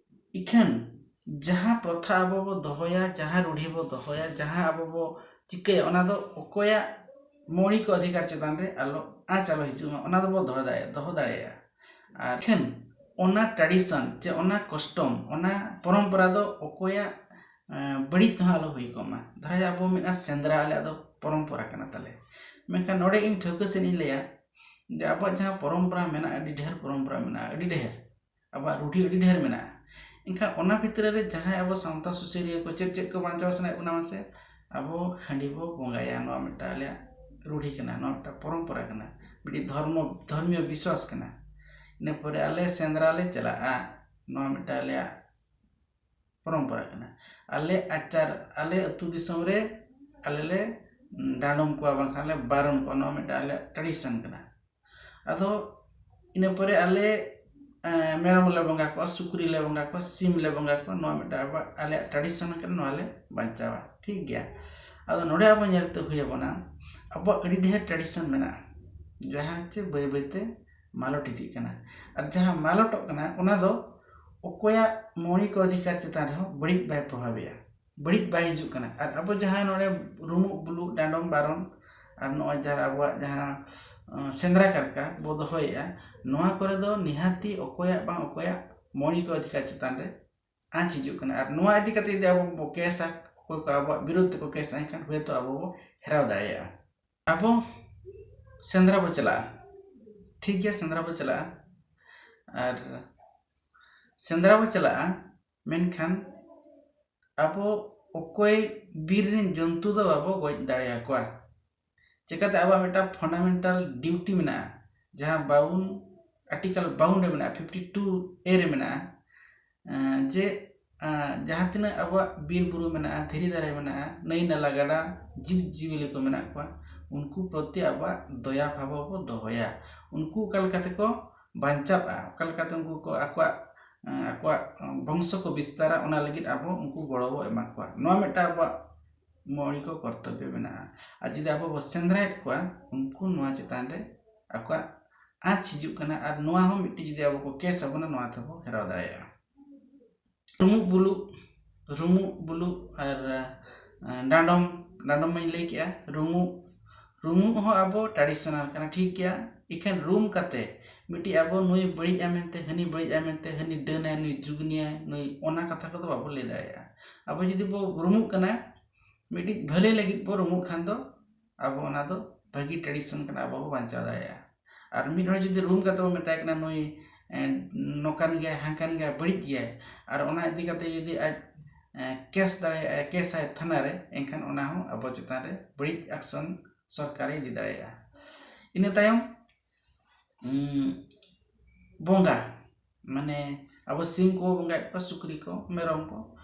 ᱤᱠᱷᱟᱹᱱ ᱡᱟᱦᱟᱸ ᱯᱨᱚᱛᱷᱟ ᱟᱵᱚ ᱵᱚ ᱫᱚᱦᱚᱭᱟ, ᱡᱟᱦᱟᱸ ᱨᱩᱰᱷᱤ ᱵᱚ ᱫᱚᱦᱚᱭᱟ, ᱡᱟᱦᱟᱸ ᱟᱵᱚ ᱵᱚ ᱪᱤᱠᱟᱹᱭᱟ, ᱚᱱᱟ ᱫᱚ ᱚᱠᱚᱭᱟᱜ ᱢᱳᱣᱞᱤᱠ ᱚᱫᱷᱤᱠᱟᱨ ᱪᱮᱛᱟᱱ ᱨᱮ ᱟᱞᱚ ᱟᱸᱪ ᱟᱞᱚ ᱦᱤᱡᱩᱜ ᱢᱟ, ᱚᱱᱟ ᱫᱚᱵᱚ ᱫᱚᱦᱚ ᱫᱟᱲᱮᱭᱟᱜᱼᱟ, ᱫᱚᱦᱚ ᱫᱟᱲᱮᱭᱟᱜᱼᱟ᱾ ᱟᱨ ᱤᱠᱷᱟᱹᱱ ᱚᱱᱟ ᱴᱨᱟᱰᱤᱥᱚᱱ ᱪᱮ ᱚᱱᱟ ᱠᱚᱥᱴᱚᱢ, ᱚᱱᱟ ᱯᱚᱨᱚᱢᱯᱚᱨᱟ ᱫᱚ ᱚᱠᱚᱭᱟᱜ ᱵᱟᱹᱲᱤᱡ ᱛᱮᱦᱚᱸ ᱟᱞᱚ ᱦᱩᱭ ᱠᱚᱜ ᱢᱟ᱾ ᱫᱷᱚᱨᱟ ᱡᱟᱠ ᱟᱵᱚ ᱢᱮᱱᱟᱜᱼᱟ ᱥᱮᱸᱫᱽᱨᱟ, ᱟᱞᱮᱭᱟᱜ ᱫᱚ ᱯᱚᱨᱚᱢᱯᱚᱨᱟ ᱠᱟᱱᱟ ᱛᱟᱞᱮ, ᱢᱮᱱᱠᱷᱟᱱ ᱱᱚᱰᱮ ᱤᱧ ᱴᱷᱟᱹᱣᱠᱟᱹ ᱥᱮᱫ ᱤᱧ ᱞᱟᱹᱭᱟ ᱡᱮ ᱟᱵᱚᱣᱟᱜ ᱡᱟᱦᱟᱸ ᱯᱚᱨᱚᱢᱯᱚᱨᱟ ᱢᱮᱱᱟᱜᱼᱟ, ᱟᱹᱰᱤ ᱰᱷᱮᱨ ᱯᱚᱨᱚᱢᱯᱚᱨᱟ ᱢᱮᱱᱟᱜᱼᱟ, ᱟᱹᱰᱤ ᱰᱷᱮᱨ ᱟᱵᱚᱣᱟᱜ ᱨᱩᱰᱷᱤ ᱟᱹᱰᱤ ᱰᱷᱮᱨ ᱢᱮᱱᱟᱜᱼᱟ᱾ ᱮᱱᱠᱷᱟᱱ ᱚᱱᱟ ᱵᱷᱤᱛᱨᱤ ᱨᱮ ᱡᱟᱦᱟᱸᱭ ᱟᱵᱚ ᱥᱟᱶᱛᱟ ᱥᱩᱥᱟᱹᱨᱤᱭᱟᱹ ᱠᱚ ᱪᱮᱫ ᱪᱮᱫ ᱠᱚ ᱵᱟᱧᱪᱟᱣ ᱥᱟᱱᱟᱭᱮᱫ ᱵᱚᱱᱟ ᱢᱟᱥᱮ? ᱟᱵᱚ ᱦᱟᱺᱰᱤ ᱵᱚ ᱵᱚᱸᱜᱟᱭᱟ, ᱱᱚᱣᱟ ᱢᱤᱫᱴᱟᱝ ᱟᱞᱮᱭᱟᱜ ᱨᱩᱰᱷᱤ ᱠᱟᱱᱟ, ᱱᱚᱣᱟ ᱢᱤᱫᱴᱟᱝ ᱯᱚᱨᱚᱢᱯᱚᱨᱟ ᱠᱟᱱᱟ, ᱢᱤᱫᱴᱤᱡ ᱫᱷᱚᱨᱢᱚ, ᱫᱷᱚᱨᱢᱤᱭᱚ ᱵᱤᱥᱣᱟᱥ ᱠᱟᱱᱟ᱾ ᱤᱱᱟᱹ ᱯᱚᱨᱮ ᱟᱞᱮ ᱥᱮᱸᱫᱽᱨᱟ ᱞᱮ ᱪᱟᱞᱟᱜᱼᱟ, ᱱᱚᱣᱟ ᱢᱤᱫᱴᱟᱝ ᱟᱞᱮᱭᱟᱜ ᱯᱚᱨᱚᱢᱯᱚᱨᱟ ᱠᱟᱱᱟ᱾ ᱟᱞᱮ ᱟᱪᱟᱨ, ᱟᱞᱮ ᱟᱹᱛᱩ ᱫᱤᱥᱚᱢ ᱨᱮ ᱟᱞᱮ ᱞᱮ ᱰᱟᱸᱰᱚᱢ ᱠᱚᱣᱟ, ᱵᱟᱝᱠᱷᱟᱱ ᱞᱮ ᱵᱟᱨᱚᱱ ᱠᱚᱣᱟ, ᱱᱚᱣᱟ ᱢᱤᱫᱴᱟᱝ ᱟᱞᱮᱭᱟᱜ ᱴᱨᱟᱰᱤᱥᱚᱱ ᱠᱟᱱᱟ᱾ ᱟᱫᱚ ᱤᱱᱟᱹ ᱯᱚᱨᱮ ᱟᱞᱮ ᱢᱮᱨᱚᱢ ᱞᱮ ᱵᱚᱸᱜᱟ ᱠᱚᱣᱟ, ᱥᱩᱠᱨᱤ ᱞᱮ ᱵᱚᱸᱜᱟ ᱠᱚᱣᱟ, ᱥᱤᱢ ᱞᱮ ᱵᱚᱸᱜᱟ ᱠᱚᱣᱟ, ᱱᱚᱣᱟ ᱢᱤᱫᱴᱟᱝ ᱟᱵᱚᱣᱟᱜ ᱟᱞᱮᱭᱟᱜ ᱴᱨᱟᱰᱤᱥᱚᱱ ᱠᱟᱱᱟ, ᱱᱚᱣᱟ ᱞᱮ ᱵᱟᱧᱪᱟᱣᱟ, ᱴᱷᱤᱠ ᱜᱮᱭᱟ᱾ ᱟᱫᱚ ᱱᱚᱰᱮ ᱟᱵᱚ ᱧᱮᱞ ᱛᱮ ᱦᱩᱭ ᱟᱵᱚᱱᱟ, ᱟᱵᱚᱣᱟᱜ ᱟᱹᱰᱤ ᱰᱷᱮᱨ ᱴᱨᱟᱰᱤᱥᱚᱱ ᱢᱮᱱᱟᱜᱼᱟ, ᱡᱟᱦᱟᱸ ᱪᱮ ᱵᱟᱹᱭ ᱵᱟᱹᱭᱛᱮ ᱢᱟᱞᱚᱴ ᱤᱫᱤᱜ ᱠᱟᱱᱟ᱾ ᱟᱨ ᱡᱟᱦᱟᱸ ᱢᱟᱞᱚᱴᱚᱜ ᱠᱟᱱᱟ, ᱚᱱᱟ ᱫᱚ ᱚᱠᱚᱭᱟᱜ ᱢᱳᱣᱞᱤᱠ ᱚᱫᱷᱤᱠᱟᱨ ᱪᱮᱛᱟᱱ ᱨᱮᱦᱚᱸ ᱵᱟᱹᱲᱤᱡ ᱵᱟᱭ ᱯᱨᱚᱵᱷᱟᱵᱮᱜᱼᱟ, ᱵᱟᱹᱲᱤᱡ ᱵᱟᱭ ᱦᱤᱡᱩᱜ ᱠᱟᱱᱟ᱾ ᱟᱨ ᱟᱵᱚ ᱡᱟᱦᱟᱸ ᱱᱚᱰᱮ ᱨᱩᱢᱩᱜ ᱵᱩᱞᱩᱜ, ᱰᱟᱸᱰᱚᱢ ᱵᱟᱨᱚᱱ, ᱟᱨ ᱱᱚᱜᱼᱚᱭ ᱡᱟᱦᱟᱸ ᱟᱵᱚᱣᱟᱜ ᱡᱟᱦᱟᱸ ᱥᱮᱸᱫᱽᱨᱟ ᱠᱟᱨᱠᱟ ᱵᱚ ᱫᱚᱦᱚᱭᱮᱫᱼᱟ, ᱱᱚᱣᱟ ᱠᱚᱨᱮ ᱫᱚ ᱱᱤᱦᱟᱹᱛᱤ ᱚᱠᱚᱭᱟᱜ ᱵᱟᱝ ᱚᱠᱚᱭᱟᱜ ᱢᱳᱣᱞᱤᱠ ᱚᱫᱷᱤᱠᱟᱨ ᱪᱮᱛᱟᱱ ᱨᱮ ᱟᱸᱪ ᱦᱤᱡᱩᱜ ᱠᱟᱱᱟ᱾ ᱟᱨ ᱱᱚᱣᱟ ᱤᱫᱤ ᱠᱟᱛᱮ ᱡᱩᱫᱤ ᱟᱵᱚ ᱵᱚ ᱠᱮᱥᱟ, ᱚᱠᱚᱭ ᱠᱚ ᱟᱵᱚᱣᱟᱜ ᱵᱤᱨᱩᱫᱷ ᱛᱮᱠᱚ ᱠᱮᱥᱟ, ᱮᱱᱠᱷᱟᱱ ᱦᱚᱭᱛᱳ ᱟᱵᱚ ᱵᱚ ᱦᱮᱨᱟᱣ ᱫᱟᱲᱮᱭᱟᱜᱼᱟ᱾ ᱟᱵᱚ ᱥᱮᱸᱫᱽᱨᱟ ᱵᱚ ᱪᱟᱞᱟᱜᱼᱟ, ᱴᱷᱤᱠ ᱜᱮᱭᱟ, ᱥᱮᱸᱫᱽᱨᱟ ᱵᱚ ᱪᱟᱞᱟᱜᱼᱟ, ᱟᱨ ᱥᱮᱸᱫᱽᱨᱟ ᱵᱚ ᱪᱟᱞᱟᱜᱼᱟ, ᱢᱮᱱᱠᱷᱟᱱ ᱟᱵᱚ ᱚᱠᱚᱭ ᱵᱤᱨ ᱨᱮᱱ ᱡᱚᱱᱛᱩ ᱫᱚ ᱵᱟᱵᱚ ᱜᱚᱡ ᱫᱟᱲᱮᱭᱟᱠᱚᱣᱟ᱾ ᱪᱮᱠᱟᱛᱮ? ᱟᱵᱚᱣᱟᱜ ᱢᱤᱫᱴᱟᱝ ᱯᱷᱟᱱᱰᱟᱢᱮᱱᱴᱟᱞ ᱰᱤᱭᱩᱴᱤ ᱢᱮᱱᱟᱜᱼᱟ, ᱡᱟᱦᱟᱸ ᱵᱟᱣᱩᱱ, ᱟᱨᱴᱤᱠᱮᱞ ᱵᱟᱣᱩᱱ ᱨᱮ ᱢᱮᱱᱟᱜᱼᱟ, ᱯᱷᱤᱯᱴᱤ ᱴᱩ ᱮ ᱨᱮ ᱢᱮᱱᱟᱜᱼᱟ, ᱡᱮ ᱟᱸ, ᱡᱟᱦᱟᱸ ᱛᱤᱱᱟᱹᱜ ᱟᱵᱚᱣᱟᱜ ᱵᱤᱨ ᱵᱩᱨᱩ ᱢᱮᱱᱟᱜᱼᱟ, ᱫᱷᱤᱨᱤ ᱫᱟᱨᱮ ᱢᱮᱱᱟᱜᱼᱟ, ᱱᱟᱹᱭ ᱱᱟᱞᱟ ᱜᱟᱰᱟ, ᱡᱤᱵᱽ ᱡᱤᱭᱟᱹᱞᱤ ᱠᱚ ᱢᱮᱱᱟᱜ ᱠᱚᱣᱟ, ᱩᱱᱠᱩ ᱯᱨᱚᱛᱤ ᱟᱵᱚᱣᱟᱜ ᱫᱚᱭᱟ ᱵᱷᱟᱵᱽ ᱵᱚ ᱫᱚᱦᱚᱭᱟ᱾ ᱩᱱᱠᱩ ᱚᱠᱟ ᱞᱮᱠᱟᱛᱮ ᱠᱚ ᱵᱟᱧᱪᱟᱜᱼᱟ, ᱚᱠᱟ ᱞᱮᱠᱟᱛᱮ ᱩᱱᱠᱩ ᱠᱚ ᱟᱠᱚᱣᱟᱜ, ᱟᱸ, ᱟᱠᱚᱣᱟᱜ ᱵᱚᱝᱥᱚ ᱠᱚ ᱵᱤᱥᱛᱟᱨᱟ, ᱚᱱᱟ ᱞᱟᱹᱜᱤᱫ ᱟᱵᱚ ᱩᱱᱠᱩ ᱜᱚᱲᱚ ᱵᱚ ᱮᱢᱟ ᱠᱚᱣᱟ᱾ ᱱᱚᱣᱟ ᱢᱤᱫᱴᱟᱝ ᱟᱵᱚᱣᱟᱜ ᱢᱳᱣᱞᱤᱠ ᱠᱚᱨᱛᱚᱵᱵᱚ ᱢᱮᱱᱟᱜᱼᱟ᱾ ᱟᱨ ᱡᱩᱫᱤ ᱟᱵᱚ ᱵᱚ ᱥᱮᱸᱫᱽᱨᱟᱭᱮᱫ ᱠᱚᱣᱟ, ᱩᱱᱠᱩ ᱱᱚᱣᱟ ᱪᱮᱛᱟᱱ ᱨᱮ ᱟᱠᱚᱣᱟᱜ ᱟᱸᱪ ᱦᱤᱡᱩᱜ ᱠᱟᱱᱟ, ᱟᱨ ᱱᱚᱣᱟ ᱦᱚᱸ ᱢᱤᱫᱴᱤᱡ ᱡᱩᱫᱤ ᱟᱵᱚ ᱠᱚ ᱠᱮᱥ ᱟᱵᱚᱱᱟ, ᱱᱚᱣᱟ ᱛᱮᱵᱚ ᱜᱷᱮᱨᱟᱣ ᱫᱟᱲᱮᱭᱟᱜᱼᱟ᱾ ᱨᱩᱢᱩᱜ ᱵᱩᱞᱩᱜ, ᱨᱩᱢᱩᱜ ᱵᱩᱞᱩᱜ ᱟᱨ, ᱟᱸ, ᱰᱟᱸᱰᱚᱢ, ᱰᱟᱸᱰᱚᱢ ᱢᱟᱧ ᱞᱟᱹᱭ ᱠᱮᱜᱼᱟ, ᱨᱩᱢᱩᱜ, ᱨᱩᱢᱩᱜ ᱦᱚᱸ ᱟᱵᱚ traditional ᱠᱟᱱᱟ, ᱴᱷᱤᱠ ᱜᱮᱭᱟ᱾ ᱤᱠᱷᱟᱹᱱ ᱨᱩᱢ ᱠᱟᱛᱮ ᱢᱤᱫᱴᱤᱡ ᱟᱵᱚ ᱱᱩᱭ ᱵᱟᱹᱲᱤᱡᱼᱟ ᱢᱮᱱᱛᱮ, ᱦᱟᱹᱱᱤ ᱵᱟᱹᱲᱤᱡᱼᱟ ᱢᱮᱱᱛᱮ, ᱦᱟᱹᱱᱤ ᱰᱟᱹᱱᱟᱭ, ᱱᱩᱭ ᱡᱩᱜᱽᱱᱤᱭᱟᱭ, ᱱᱩᱭ, ᱚᱱᱟ ᱠᱟᱛᱷᱟ ᱠᱚᱫᱚ ᱵᱟᱵᱚ ᱞᱟᱹᱭ ᱫᱟᱲᱮᱭᱟᱜᱼᱟ᱾ ᱟᱵᱚ ᱡᱩᱫᱤ ᱵᱚ ᱨᱩᱢᱩᱜ ᱠᱟᱱᱟ, ᱢᱤᱫᱴᱤᱡ ᱵᱷᱟᱹᱞᱟᱹᱭ ᱞᱟᱹᱜᱤᱫ ᱵᱚ ᱨᱩᱢᱩᱜ ᱠᱷᱟᱱ ᱫᱚ ᱟᱵᱚ ᱚᱱᱟ ᱫᱚ ᱵᱷᱟᱹᱜᱤ tradition ᱠᱟᱱᱟ, ᱟᱵᱚ ᱵᱚ ᱵᱟᱧᱪᱟᱣ ᱫᱟᱲᱮᱭᱟᱜᱼᱟ᱾ ᱟᱨ ᱢᱤᱫ ᱦᱚᱲ ᱡᱩᱫᱤ ᱨᱩᱢ ᱠᱟᱛᱮ ᱵᱚ ᱢᱮᱛᱟᱭ ᱠᱟᱱᱟ, ᱱᱩᱭ, ᱮ, ᱱᱚᱝᱠᱟᱱ ᱜᱮᱭᱟᱭ, ᱦᱟᱝᱠᱟᱱ ᱜᱮᱭᱟᱭ, ᱵᱟᱹᱲᱤᱡ ᱜᱮᱭᱟᱭ, ᱟᱨ ᱚᱱᱟ ᱤᱫᱤ ᱠᱟᱛᱮ ᱡᱩᱫᱤ ᱟᱡ, ᱮ, ᱠᱮᱥ ᱫᱟᱲᱮᱭᱟᱜᱼᱟᱭ, ᱠᱮᱥᱟᱭ ᱛᱷᱟᱱᱟ ᱨᱮ, ᱮᱱᱠᱷᱟᱱ ᱚᱱᱟ ᱦᱚᱸ ᱟᱵᱚ ᱪᱮᱛᱟᱱ ᱨᱮ ᱵᱟᱹᱲᱤᱡ action ᱥᱚᱨᱠᱟᱨᱮ ᱤᱫᱤ ᱫᱟᱲᱮᱭᱟᱜᱼᱟ᱾ ᱤᱱᱟᱹ ᱛᱟᱭᱚᱢ, ᱩᱸ, ᱵᱚᱸᱜᱟ, ᱢᱟᱱᱮ ᱟᱵᱚ ᱥᱤᱢ ᱠᱚ ᱵᱚᱸᱜᱟᱭᱮᱫ ᱠᱚᱣᱟ, ᱥᱩᱠᱨᱤ ᱠᱚ, ᱢᱮᱨᱚᱢ ᱠᱚ,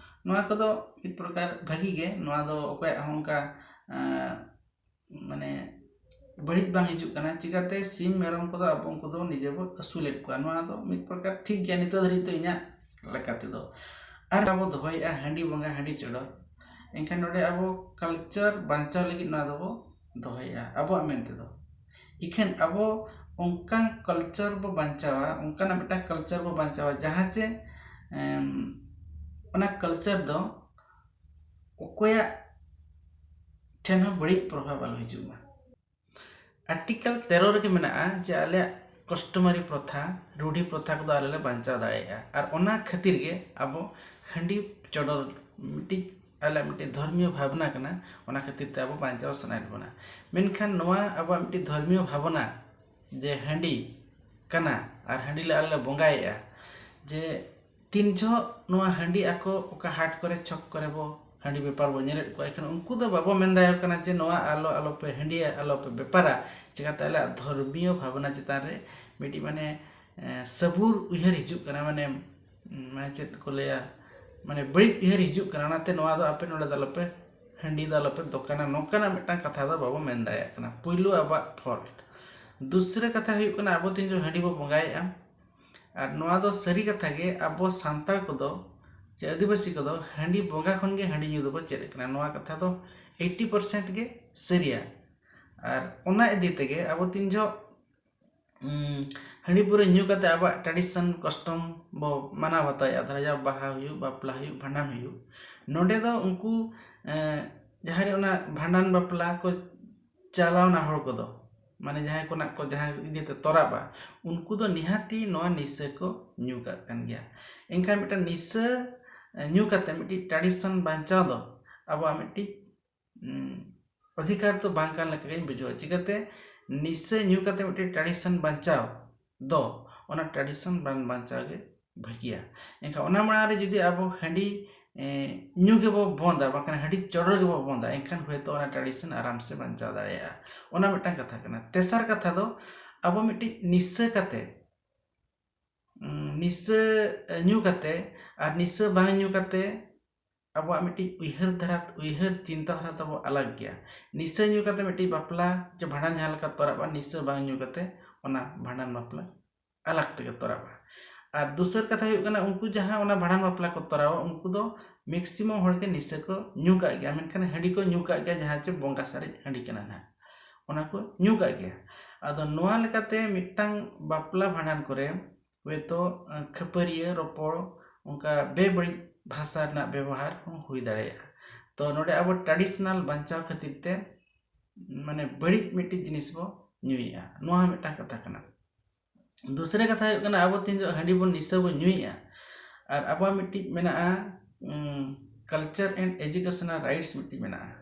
ᱱᱚᱣᱟ ᱠᱚᱫᱚ ᱢᱤᱫ ᱯᱨᱚᱠᱟᱨ ᱵᱷᱟᱹᱜᱤ ᱜᱮ, ᱱᱚᱣᱟ ᱫᱚ ᱚᱠᱚᱭᱟᱜ ᱦᱚᱸ ᱚᱱᱠᱟ, ᱮᱸ, ᱢᱟᱱᱮ ᱵᱟᱹᱲᱤᱡ ᱵᱟᱝ ᱦᱤᱡᱩᱜ ᱠᱟᱱᱟ᱾ ᱪᱤᱠᱟᱹᱛᱮ ᱥᱤᱢ ᱢᱮᱨᱚᱢ ᱠᱚᱫᱚ ᱟᱵᱚ ᱩᱱᱠᱩ ᱫᱚ ᱱᱤᱡᱮ ᱵᱚ ᱟᱹᱥᱩᱞᱮᱫ ᱠᱚᱣᱟ, ᱱᱚᱣᱟ ᱫᱚ ᱢᱤᱫ ᱯᱨᱚᱠᱟᱨ ᱴᱷᱤᱠ ᱜᱮᱭᱟ ᱱᱤᱛᱚᱜ ᱫᱷᱟᱹᱨᱤᱡ ᱫᱚ ᱤᱧᱟᱹᱜ ᱞᱮᱠᱟ ᱛᱮᱫᱚ᱾ ᱟᱨ ᱟᱵᱚ ᱫᱚᱦᱚᱭᱮᱫᱼᱟ ᱦᱟᱺᱰᱤ ᱵᱚᱸᱜᱟ, ᱦᱟᱺᱰᱤ ᱪᱚᱰᱚᱨ, ᱮᱱᱠᱷᱟᱱ ᱱᱚᱰᱮ ᱟᱵᱚ culture ᱵᱟᱧᱪᱟᱣ ᱞᱟᱹᱜᱤᱫ ᱱᱚᱣᱟ ᱫᱚᱵᱚ ᱫᱚᱦᱚᱭᱮᱫᱼᱟ ᱟᱵᱚᱣᱟᱜ ᱢᱮᱱ ᱛᱮᱫᱚ᱾ ᱤᱠᱷᱟᱹᱱ ᱟᱵᱚ ᱚᱱᱠᱟᱱ culture ᱵᱚ ᱵᱟᱧᱪᱟᱣᱟ, ᱚᱱᱠᱟᱱᱟᱜ ᱢᱤᱫᱴᱟᱝ culture ᱵᱚ ᱵᱟᱧᱪᱟᱣᱟ, ᱡᱟᱦᱟᱸ ᱪᱮ, ᱮᱢ, ᱚᱱᱟ culture ᱫᱚ ᱚᱠᱚᱭᱟᱜ ᱴᱷᱮᱱ ᱦᱚᱸ ᱵᱟᱹᱲᱤᱡ ᱯᱨᱚᱵᱷᱟᱵᱽ ᱟᱞᱚ ᱦᱤᱡᱩᱜ ᱢᱟ᱾ Article ᱛᱮᱨᱚ ᱨᱮᱜᱮ ᱢᱮᱱᱟᱜᱼᱟ ᱡᱮ ᱟᱞᱮᱭᱟᱜ customary ᱯᱨᱚᱛᱷᱟ, ᱨᱩᱰᱷᱤ ᱯᱨᱚᱛᱷᱟ ᱠᱚᱫᱚ ᱟᱞᱮ ᱞᱮ ᱵᱟᱧᱪᱟᱣ ᱫᱟᱲᱮᱭᱟᱜᱼᱟ, ᱟᱨ ᱚᱱᱟ ᱠᱷᱟᱹᱛᱤᱨ ᱜᱮ ᱟᱵᱚ ᱦᱟᱺᱰᱤ ᱪᱚᱰᱚᱨ ᱢᱤᱫᱴᱤᱡ ᱟᱞᱮᱭᱟᱜ ᱢᱤᱫᱴᱤᱡ ᱫᱷᱚᱨᱢᱤᱭᱚ ᱵᱷᱟᱵᱽᱱᱟ ᱠᱟᱱᱟ, ᱚᱱᱟ ᱠᱷᱟᱹᱛᱤᱨ ᱛᱮ ᱟᱵᱚ ᱵᱟᱧᱪᱟᱣ ᱥᱟᱱᱟᱭᱮᱫ ᱵᱚᱱᱟ᱾ ᱢᱮᱱᱠᱷᱟᱱ ᱱᱚᱣᱟ ᱟᱵᱚᱣᱟᱜ ᱢᱤᱫᱴᱤᱡ ᱫᱷᱚᱨᱢᱤᱭᱚ ᱵᱷᱟᱵᱽᱱᱟ ᱡᱮ ᱦᱟᱺᱰᱤ ᱠᱟᱱᱟ ᱟᱨ ᱦᱟᱺᱰᱤ ᱞᱮ ᱟᱞᱮ ᱞᱮ ᱵᱚᱸᱜᱟᱭᱮᱫᱼᱟ, ᱡᱮ ᱛᱤᱱ ᱡᱚᱦᱚᱜ ᱱᱚᱣᱟ ᱦᱟᱺᱰᱤ ᱟᱠᱚ ᱚᱠᱟ ᱦᱟᱴ ᱠᱚᱨᱮ, ᱪᱷᱚᱠ ᱠᱚᱨᱮ ᱵᱚ ᱦᱟᱺᱰᱤ ᱵᱮᱯᱟᱨ ᱵᱚ ᱧᱮᱞᱮᱫ ᱠᱚᱣᱟ, ᱮᱱᱠᱷᱟᱱ ᱩᱱᱠᱩ ᱫᱚ ᱵᱟᱵᱚ ᱢᱮᱱ ᱫᱟᱲᱮᱭᱟᱠᱚ ᱠᱟᱱᱟ ᱡᱮ ᱱᱚᱣᱟ ᱟᱞᱚ, ᱟᱞᱚᱯᱮ ᱦᱟᱺᱰᱤᱭᱟ, ᱟᱞᱚᱯᱮ ᱵᱮᱯᱟᱨᱟ᱾ ᱪᱤᱠᱟᱹᱛᱮ ᱟᱞᱮᱭᱟᱜ ᱫᱷᱚᱨᱢᱤᱭᱚ ᱵᱷᱟᱵᱽᱱᱟ ᱪᱮᱛᱟᱱ ᱨᱮ ᱢᱤᱫᱴᱤᱡ ᱢᱟᱱᱮ, ᱮ, ᱥᱟᱹᱵᱩᱨ ᱩᱭᱦᱟᱹᱨ ᱦᱤᱡᱩᱜ ᱠᱟᱱᱟ, ᱢᱟᱱᱮ, ᱢᱟᱱᱮ ᱪᱮᱫ ᱠᱚ ᱞᱟᱹᱭᱟ, ᱢᱟᱱᱮ ᱵᱟᱹᱲᱤᱡ ᱩᱭᱦᱟᱹᱨ ᱦᱤᱡᱩᱜ ᱠᱟᱱᱟ, ᱚᱱᱟᱛᱮ ᱱᱚᱣᱟ ᱫᱚ ᱟᱯᱮ ᱱᱚᱰᱮ ᱫᱚ ᱟᱞᱚᱯᱮ ᱦᱟᱺᱰᱤ ᱫᱚ ᱟᱞᱚᱯᱮ ᱫᱚᱠᱟᱱᱟ, ᱱᱚᱝᱠᱟᱱᱟᱜ ᱢᱤᱫᱴᱟᱝ ᱠᱟᱛᱷᱟ ᱫᱚ ᱵᱟᱵᱚ ᱢᱮᱱ ᱫᱟᱲᱮᱭᱟᱜ ᱠᱟᱱᱟ᱾ ᱯᱩᱭᱞᱩ ᱟᱵᱚᱣᱟᱜ ᱯᱷᱚᱞᱴ᱾ ᱫᱩᱥᱨᱟᱹ ᱠᱟᱛᱷᱟ ᱦᱩᱭᱩᱜ ᱠᱟᱱᱟ, ᱟᱵᱚ ᱛᱤᱱ ᱡᱚᱠᱷᱚᱱ ᱦᱟᱺᱰᱤ ᱵᱚ ᱵᱚᱸᱜᱟᱭᱮᱫᱼᱟ, ᱟᱨ ᱱᱚᱣᱟ ᱫᱚ ᱥᱟᱹᱨᱤ ᱠᱟᱛᱷᱟ ᱜᱮ, ᱟᱵᱚ ᱥᱟᱱᱛᱟᱲ ᱠᱚᱫᱚ ᱪᱮ ᱟᱹᱫᱤᱵᱟᱹᱥᱤ ᱠᱚᱫᱚ ᱦᱟᱺᱰᱤ ᱵᱚᱸᱜᱟ ᱠᱷᱚᱱ ᱜᱮ ᱦᱟᱺᱰᱤ ᱧᱩ ᱫᱚᱵᱚ ᱪᱮᱫ ᱟᱠᱟᱱᱟ᱾ ᱱᱚᱣᱟ ᱠᱟᱛᱷᱟ ᱫᱚ ᱮᱭᱤᱴᱤ ᱯᱟᱨᱥᱮᱱᱴ ᱜᱮ ᱥᱟᱹᱨᱤᱭᱟ᱾ ᱟᱨ ᱚᱱᱟ ᱤᱫᱤ ᱛᱮᱜᱮ ᱟᱵᱚ ᱛᱤᱱ ᱡᱚᱦᱚᱜ ᱩᱸ, ᱦᱟᱺᱰᱤ ᱯᱟᱹᱣᱨᱟᱹ ᱧᱩ ᱠᱟᱛᱮ ᱟᱵᱚᱣᱟᱜ tradition custom ᱵᱚ ᱢᱟᱱᱟᱣ ᱵᱟᱛᱟᱣᱮᱫᱼᱟ, ᱫᱷᱚᱨᱟ ᱡᱟᱠ ᱵᱟᱦᱟ ᱦᱩᱭᱩᱜ, ᱵᱟᱯᱞᱟ ᱦᱩᱭᱩᱜ, ᱵᱷᱟᱸᱰᱟᱱ ᱦᱩᱭᱩᱜ, ᱱᱚᱰᱮ ᱫᱚ ᱩᱱᱠᱩ ᱮᱸ, ᱡᱟᱦᱟᱸ ᱨᱮ ᱚᱱᱟ ᱵᱷᱟᱸᱰᱟᱱ ᱵᱟᱯᱞᱟ ᱠᱚ ᱪᱟᱞᱟᱣᱱᱟ ᱦᱚᱲ ᱠᱚᱫᱚ, ᱢᱟᱱᱮ ᱡᱟᱦᱟᱸᱭ ᱠᱚ ᱱᱟᱜ ᱠᱚ ᱡᱟᱦᱟᱸ ᱤᱫᱤ ᱛᱮ ᱛᱚᱨᱟᱵᱟ, ᱩᱱᱠᱩ ᱫᱚ ᱱᱤᱦᱟᱹᱛᱤ ᱱᱚᱣᱟ ᱱᱤᱥᱟᱹ ᱠᱚ ᱧᱩ ᱠᱟᱜ ᱠᱟᱱ ᱜᱮᱭᱟ᱾ ᱮᱱᱠᱷᱟᱱ ᱢᱤᱫᱴᱟᱝ ᱱᱤᱥᱟᱹ ᱮᱸ, ᱧᱩ ᱠᱟᱛᱮ ᱢᱤᱫᱴᱤᱡ tradition ᱵᱟᱧᱪᱟᱣ ᱫᱚ ᱟᱵᱚᱣᱟᱜ ᱢᱤᱫᱴᱤᱡ ᱩᱸ, ᱚᱫᱷᱤᱠᱟᱨ ᱫᱚ ᱵᱟᱝ ᱠᱟᱱ ᱞᱮᱠᱟ ᱜᱤᱧ ᱵᱩᱡᱷᱟᱹᱣᱟ᱾ ᱪᱤᱠᱟᱹᱛᱮ? ᱱᱤᱥᱟᱹ ᱧᱩ ᱠᱟᱛᱮ ᱢᱤᱫᱴᱮᱱ tradition ᱵᱟᱧᱪᱟᱣ ᱫᱚ, ᱚᱱᱟ tradition ᱵᱟᱝ ᱵᱟᱧᱪᱟᱣ ᱜᱮ ᱵᱷᱟᱹᱜᱤᱭᱟ᱾ ᱮᱱᱠᱷᱟᱱ ᱚᱱᱟ ᱢᱟᱲᱟᱝ ᱨᱮ ᱡᱩᱫᱤ ᱟᱵᱚ ᱦᱟᱺᱰᱤ, ᱮᱸ, ᱧᱩ ᱜᱮᱵᱚ ᱵᱚᱱᱫᱟ, ᱵᱟᱝᱠᱷᱟᱱ ᱦᱟᱺᱰᱤ ᱪᱚᱰᱚᱨ ᱜᱮᱵᱚ ᱵᱚᱱᱫᱟ, ᱮᱱᱠᱷᱟᱱ ᱦᱚᱭᱛᱳ ᱚᱱᱟ tradition ᱟᱨᱟᱢ ᱥᱮ ᱵᱟᱧᱪᱟᱣ ᱫᱟᱲᱮᱭᱟᱜᱼᱟ᱾ ᱚᱱᱟ ᱢᱤᱫᱴᱟᱝ ᱠᱟᱛᱷᱟ ᱠᱟᱱᱟ᱾ ᱛᱮᱥᱟᱨ ᱠᱟᱛᱷᱟ ᱫᱚ, ᱟᱵᱚ ᱢᱤᱫᱴᱤᱡ ᱱᱤᱥᱟᱹ ᱠᱟᱛᱮ, ᱩᱸ, ᱱᱤᱥᱟᱹ, ᱮ, ᱧᱩ ᱠᱟᱛᱮ ᱟᱨ ᱱᱤᱥᱟᱹ ᱵᱟᱝ ᱧᱩ ᱠᱟᱛᱮ ᱟᱵᱚᱣᱟᱜ ᱢᱤᱫᱴᱤᱡ ᱩᱭᱦᱟᱹᱨ ᱫᱷᱟᱨᱟ, ᱩᱭᱦᱟᱹᱨ ᱪᱤᱱᱛᱟ ᱫᱷᱟᱨᱟ ᱛᱟᱵᱚ ᱟᱞᱟᱜᱽ ᱜᱮᱭᱟ᱾ ᱱᱤᱥᱟᱹ ᱧᱩ ᱠᱟᱛᱮ ᱢᱤᱫᱴᱤᱡ ᱵᱟᱯᱞᱟ ᱪᱮ ᱵᱷᱟᱸᱰᱟᱱ ᱡᱟᱦᱟᱸ ᱞᱮᱠᱟ ᱛᱚᱨᱟᱜᱼᱟ, ᱱᱤᱥᱟᱹ ᱵᱟᱝ ᱧᱩ ᱠᱟᱛᱮ ᱚᱱᱟ ᱵᱷᱟᱸᱰᱟᱱ ᱵᱟᱯᱞᱟ ᱟᱞᱟᱜᱽ ᱛᱮᱜᱮ ᱛᱚᱨᱟᱜᱼᱟ᱾ ᱟᱨ ᱫᱚᱥᱟᱨ ᱠᱟᱛᱷᱟ ᱦᱩᱭᱩᱜ ᱠᱟᱱᱟ, ᱩᱱᱠᱩ ᱡᱟᱦᱟᱸ ᱚᱱᱟ ᱵᱷᱟᱸᱰᱟᱱ ᱵᱟᱯᱞᱟ ᱠᱚ ᱛᱚᱨᱟᱣᱟ, ᱩᱱᱠᱩ ᱫᱚ maximum ᱦᱚᱲ ᱜᱮ ᱱᱤᱥᱟᱹ ᱠᱚ ᱧᱩ ᱠᱟᱜ ᱜᱮᱭᱟ, ᱢᱮᱱᱠᱷᱟᱱ ᱦᱟᱺᱰᱤ ᱠᱚ ᱧᱩ ᱠᱟᱜ ᱜᱮᱭᱟ, ᱡᱟᱦᱟᱸ ᱪᱮ ᱵᱚᱸᱜᱟ ᱥᱟᱨᱮᱡ ᱦᱟᱺᱰᱤ ᱠᱟᱱᱟ ᱱᱟᱦᱟᱜ, ᱚᱱᱟ ᱠᱚ ᱧᱩ ᱠᱟᱜ ᱜᱮᱭᱟ᱾ ᱟᱫᱚ ᱱᱚᱣᱟ ᱞᱮᱠᱟᱛᱮ ᱢᱤᱫᱴᱟᱝ ᱵᱟᱯᱞᱟ ᱵᱷᱟᱸᱰᱟᱱ ᱠᱚᱨᱮ ᱦᱚᱭᱛᱳ, ᱮᱸ, ᱠᱷᱟᱹᱯᱟᱹᱨᱤᱭᱟᱹ ᱨᱚᱯᱚᱲ, ᱚᱱᱠᱟ ᱵᱮᱵᱟᱹᱲᱤᱡ ᱵᱷᱟᱥᱟ ᱨᱮᱱᱟᱜ ᱵᱮᱵᱚᱦᱟᱨ ᱦᱚᱸ ᱦᱩᱭ ᱫᱟᱲᱮᱭᱟᱜᱼᱟ᱾ ᱛᱚ ᱱᱚᱰᱮ ᱟᱵᱚ traditional ᱵᱟᱧᱪᱟᱣ ᱠᱷᱟᱹᱛᱤᱨ ᱛᱮ ᱢᱟᱱᱮ ᱵᱟᱹᱲᱤᱡ ᱢᱤᱫᱴᱤᱡ ᱡᱤᱱᱤᱥ ᱵᱚ ᱧᱩᱭᱮᱫᱼᱟ, ᱱᱚᱣᱟ ᱦᱚᱸ ᱢᱤᱫᱴᱟᱝ ᱠᱟᱛᱷᱟ ᱠᱟᱱᱟ᱾ ᱫᱩᱥᱨᱟᱹ ᱠᱟᱛᱷᱟ ᱦᱩᱭᱩᱜ ᱠᱟᱱᱟ, ᱟᱵᱚ ᱛᱤᱱ ᱡᱚᱦᱚᱜ ᱦᱟᱺᱰᱤ ᱵᱚᱱ ᱱᱤᱥᱟᱹ ᱵᱚᱱ ᱧᱩᱭᱮᱫᱼᱟ, ᱟᱨ ᱟᱵᱚᱣᱟᱜ ᱢᱤᱫᱴᱤᱡ ᱢᱮᱱᱟᱜᱼᱟ, ᱩᱸ, culture and educational rights ᱢᱤᱫᱴᱤᱡ ᱢᱮᱱᱟᱜᱼᱟ᱾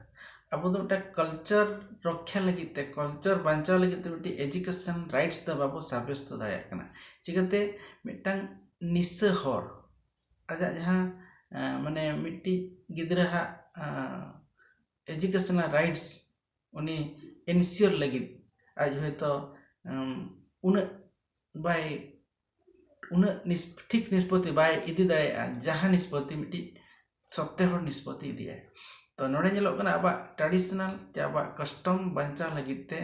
ᱟᱵᱚ ᱫᱚ ᱢᱤᱫᱴᱟᱝ culture ᱨᱚᱠᱠᱷᱟ ᱞᱟᱹᱜᱤᱫ ᱛᱮ, culture ᱵᱟᱧᱪᱟᱣ ᱞᱟᱹᱜᱤᱫ ᱛᱮ ᱢᱤᱫᱴᱤᱡ education rights ᱫᱚ ᱵᱟᱵᱚ ᱥᱟᱵᱽᱭᱚᱥᱛᱚ ᱫᱟᱲᱮᱭᱟᱜ ᱠᱟᱱᱟ᱾ ᱪᱤᱠᱟᱹᱛᱮ? ᱢᱤᱫᱴᱟᱝ ᱱᱤᱥᱟᱹ ᱦᱚᱲ ᱟᱡᱟᱜ ᱡᱟᱦᱟᱸ, ᱮᱸ, ᱢᱟᱱᱮ ᱢᱤᱫᱴᱤᱡ ᱜᱤᱫᱽᱨᱟᱹ ᱦᱟᱜ, ᱮᱸ, educational rights ᱩᱱᱤ ensure ᱞᱟᱹᱜᱤᱫ ᱟᱡ ᱦᱚᱭᱛᱳ, ᱮᱢ, ᱩᱱᱟᱹᱜ ᱵᱟᱭ ᱩᱱᱟᱹᱜ ᱱᱤᱥ ᱴᱷᱤᱠ ᱱᱤᱥᱯᱚᱛᱤ ᱵᱟᱭ ᱤᱫᱤ ᱫᱟᱲᱮᱭᱟᱜᱼᱟ, ᱡᱟᱦᱟᱸ ᱱᱤᱥᱯᱚᱛᱤ ᱢᱤᱫᱴᱤᱡ ᱥᱚᱛᱛᱮ ᱦᱚᱲ ᱱᱤᱥᱯᱚᱛᱤ ᱤᱫᱤᱭᱟᱭ᱾ ᱛᱚ ᱱᱚᱰᱮ ᱧᱮᱞᱚᱜ ᱠᱟᱱᱟ ᱟᱵᱚᱣᱟᱜ traditional ᱪᱮ ᱟᱵᱚᱣᱟᱜ custom ᱵᱟᱧᱪᱟᱣ ᱞᱟᱹᱜᱤᱫ ᱛᱮ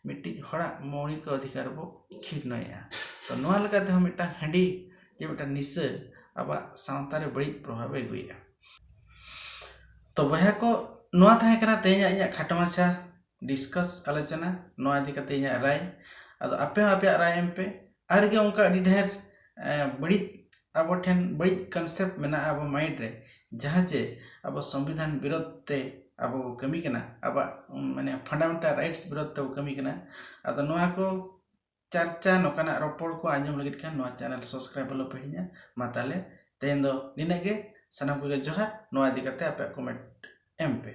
ᱢᱤᱫᱴᱤᱡ ᱦᱚᱲᱟᱜ ᱢᱳᱣᱲᱤᱠ ᱚᱫᱷᱤᱠᱟᱨ ᱵᱚ ᱠᱷᱤᱨᱱᱚᱭᱮᱫᱼᱟ᱾ ᱛᱚ ᱱᱚᱣᱟ ᱞᱮᱠᱟ ᱛᱮᱦᱚᱸ ᱢᱤᱫᱴᱟᱝ ᱦᱟᱺᱰᱤ ᱡᱮ ᱢᱤᱫᱴᱟᱝ ᱱᱤᱥᱟᱹ ᱟᱵᱚᱣᱟᱜ ᱥᱟᱶᱛᱟ ᱨᱮ ᱵᱟᱹᱲᱤᱡ ᱯᱨᱚᱵᱷᱟᱵᱽ ᱮ ᱟᱹᱜᱩᱭᱮᱫᱼᱟ᱾ ᱛᱚ ᱵᱚᱭᱦᱟ ᱠᱚ, ᱱᱚᱣᱟ ᱛᱟᱦᱮᱸ ᱠᱟᱱᱟ ᱛᱮᱦᱮᱧᱟᱜ ᱤᱧᱟᱹᱜ ᱠᱷᱟᱴᱚ ᱢᱟᱪᱷᱟ discuss, ᱟᱞᱳᱪᱚᱱᱟ, ᱱᱚᱣᱟ ᱤᱫᱤ ᱠᱟᱛᱮ ᱤᱧᱟᱹᱜ ᱨᱟᱭ᱾ ᱟᱫᱚ ᱟᱯᱮ ᱦᱚᱸ ᱟᱯᱮᱭᱟᱜ ᱨᱟᱭ ᱮᱢ ᱯᱮ᱾ ᱟᱨ ᱜᱮ ᱚᱱᱠᱟ ᱟᱹᱰᱤ ᱰᱷᱮᱨ ᱮ, ᱵᱟᱹᱲᱤᱡ, ᱟᱵᱚ ᱴᱷᱮᱱ ᱵᱟᱹᱲᱤᱡ concept ᱢᱮᱱᱟᱜᱼᱟ ᱟᱵᱚ mind ᱨᱮ, ᱡᱟᱦᱟᱸ ᱡᱮ ᱟᱵᱚ ᱥᱚᱝᱵᱤᱫᱷᱟᱱ ᱵᱤᱨᱳᱫᱷ ᱛᱮ ᱟᱵᱚ ᱵᱚ ᱠᱟᱹᱢᱤ ᱠᱟᱱᱟ, ᱟᱵᱚᱣᱟᱜ ᱩᱢ, ᱢᱟᱱᱮ fundamental rights ᱵᱤᱨᱳᱫᱷ ᱛᱮ ᱵᱚ ᱠᱟᱹᱢᱤ ᱠᱟᱱᱟ᱾ ᱟᱫᱚ ᱱᱚᱣᱟ ᱠᱚ ᱪᱟᱨᱪᱟ, ᱱᱚᱝᱠᱟᱱᱟᱜ ᱨᱚᱯᱚᱲ ᱠᱚ ᱟᱸᱡᱚᱢ ᱞᱟᱹᱜᱤᱫ ᱠᱷᱟᱱ ᱱᱚᱣᱟ channel subscribe ᱟᱞᱚ ᱯᱮ ᱦᱤᱲᱤᱧᱟ᱾ ᱢᱟ ᱛᱟᱦᱞᱮ ᱛᱮᱦᱮᱧ ᱫᱚ ᱱᱤᱱᱟᱹᱜ ᱜᱮ᱾ ᱥᱟᱱᱟᱢ ᱠᱚᱜᱮ ᱡᱚᱦᱟᱨ᱾ ᱱᱚᱣᱟ ᱤᱫᱤ ᱠᱟᱛᱮ ᱟᱯᱮᱭᱟᱜ comment ᱮᱢ ᱯᱮ᱾